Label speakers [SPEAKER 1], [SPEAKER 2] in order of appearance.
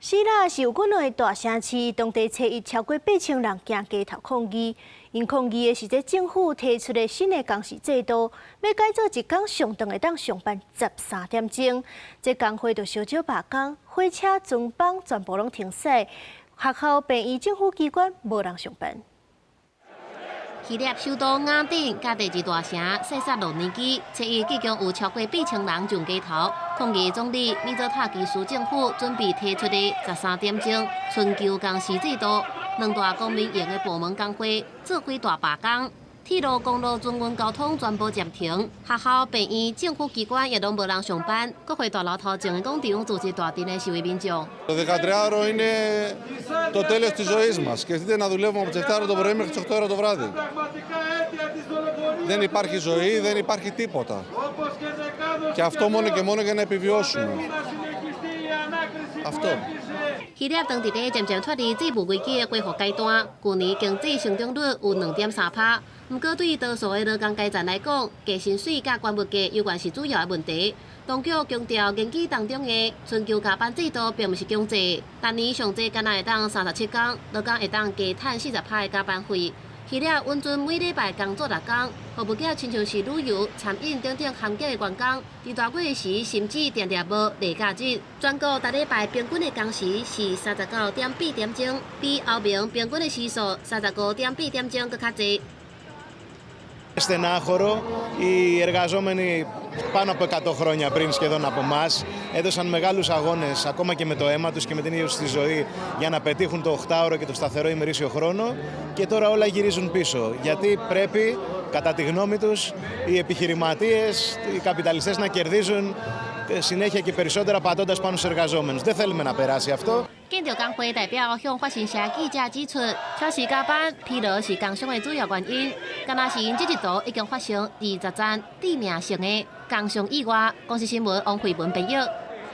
[SPEAKER 1] 希臘是有幾若个大城市，當地初一超過8000人行街頭抗議，𪜶抗議的是這政府提出的新的工時制度，欲改做一工上長會當上班13點鐘。這工會就相少罷工，火車、船班全部攏停駛，學校、病院、政府機關無人上班。
[SPEAKER 2] 希臘首都雅典佮第二大城塞薩洛尼基，初一繼續有超過8000人上街頭抗議總理米佐塔基斯政府準備提出的十三點鐘春秋工時制度。兩大公民營的部門工會做伙大罷工，鐵路、公路、船運交通全部暫停，學校、病院、政府機關也攏無人上班。國會大樓頭前的廣場組織大陣的示威民眾。
[SPEAKER 3] Το 13ωρο είναι το τέλος της ζωής μας. Σκεφτείτε να δουλεύουμε από τις 7 το πρωί μέχρι τις 8 το βράδυ. Δεν υπάρχει ζωή, δεν υπάρχει τίποτα. Και αυτό μόνο και μόνο για να επιβιώσουμε. Αυτό.
[SPEAKER 2] 希臘當佇咧漸漸脫離債務危機的恢復階段，舊年經濟成長率有2.3趴。毋過對多數的勞工階層來講，低薪水佮懸物價猶原是主要的問題。當局強調，研究當中的春秋加班制度並毋是強制，逐年上濟干焦會當37工，勞工會當加趁40趴的加班費。希臘允准每禮拜工作6工，予物件親像是旅遊、餐飲等等行業的員工，佇大月時甚至定定無例假日。全國逐禮拜平均的工時是39.8點鐘，比歐盟平均的時數35.8點鐘閣較濟。
[SPEAKER 4] Στενάχωρο, οι εργαζόμενοι πάνω από 100 χρόνια πριν σχεδόν από εμάς έδωσαν μεγάλους αγώνες ακόμα και με το αίμα τους και με την ίδια τους τη ζωή για να πετύχουν το 8ωρο και το σταθερό ημερήσιο χρόνο και τώρα όλα γυρίζουν πίσω γιατί πρέπει κατά τη γνώμη τους οι επιχειρηματίες, οι καπιταλιστές να κερδίζουν συνέχεια και περισσότερα πατώντας πάνω στους εργαζόμενους. Δεν θέλουμε να περάσει αυτό.
[SPEAKER 2] 建築工會代表向法新社記者指出，超時加班、疲勞是工傷的主要原因。敢若是𪜶這一度已經發生20宗致命性的工傷意外。公視新聞王慧文編譯。